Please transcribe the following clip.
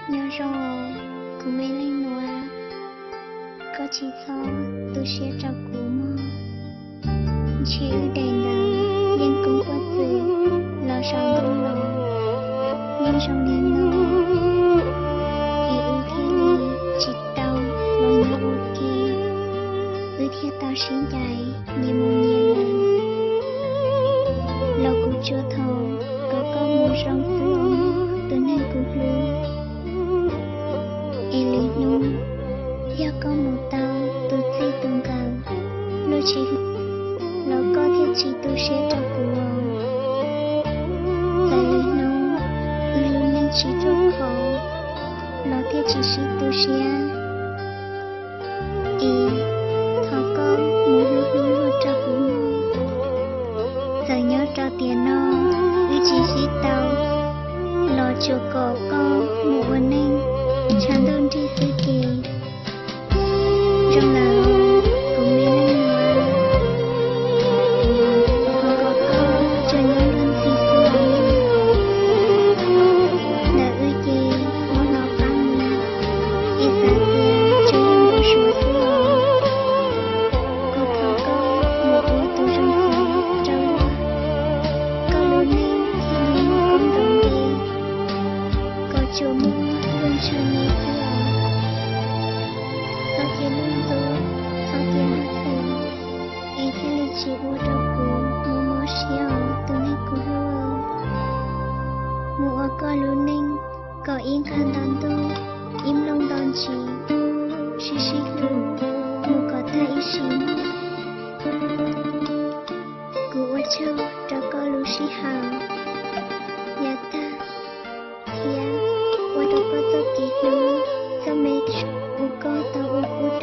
Nyob zoo, kuv me leej nuav, koj tsis txhob tu siab rau kuv mog. Ntshe wb daim ntawv yeej koob pob txwm los saum ntuj los, yeej zoo li no, es wb thiaj li tsis tau los nyob ua ke, wb thiaj tau sib ncaim nyias mus nyias lawm. Los kuv tsuas thov kom koj mus zoo xwb os, tus neeg kuv hlub. Es lwm hnub yog koj mus tau tus txij tus nkawm luag tsis hlub, los koj thiaj tsis tu siab rau kuv os. Txawm lwm hnub wb lub neej tsis ruaj khov, los thiaj tsis sib tu siab. Es thov koj mus hlub hlub luag rau kuv mog. Txawm nyob rau tiam no wb tsis sib tau, los tsuas kom koj mus ua neej tshav ntuj nrig xwb ces zoo lawm, kuv me leej nuav. Thov kom koj tsuas nyob luag ntxhi xwb os. Ntawm wb ces muab hnov qab mus, es xav tias tsuas yog npau suav xwb os. Kuv thov koj mus ua tus zoo xwb rau luag, koj lub neej thiaj li muaj koob ntoov npe, kom tsuas muaj luag ntshaw me xwb os. Txhob cia luag ntxub, txhob cia luag txhawj, es thiaj li tsis ua rau kuv mob mob siab os, tus neeg kuv hlub. Mus ua koj lub neej kom ib nqag nto ntuj, ib nplooj nto ntsis, sib sib hlub mus kom tag ib sim. Kuv ua tsaug rau koj lub sij hawm yav tag, thiab ua rau koj txoj kev hlub, txoj me uas koj tau ua kuv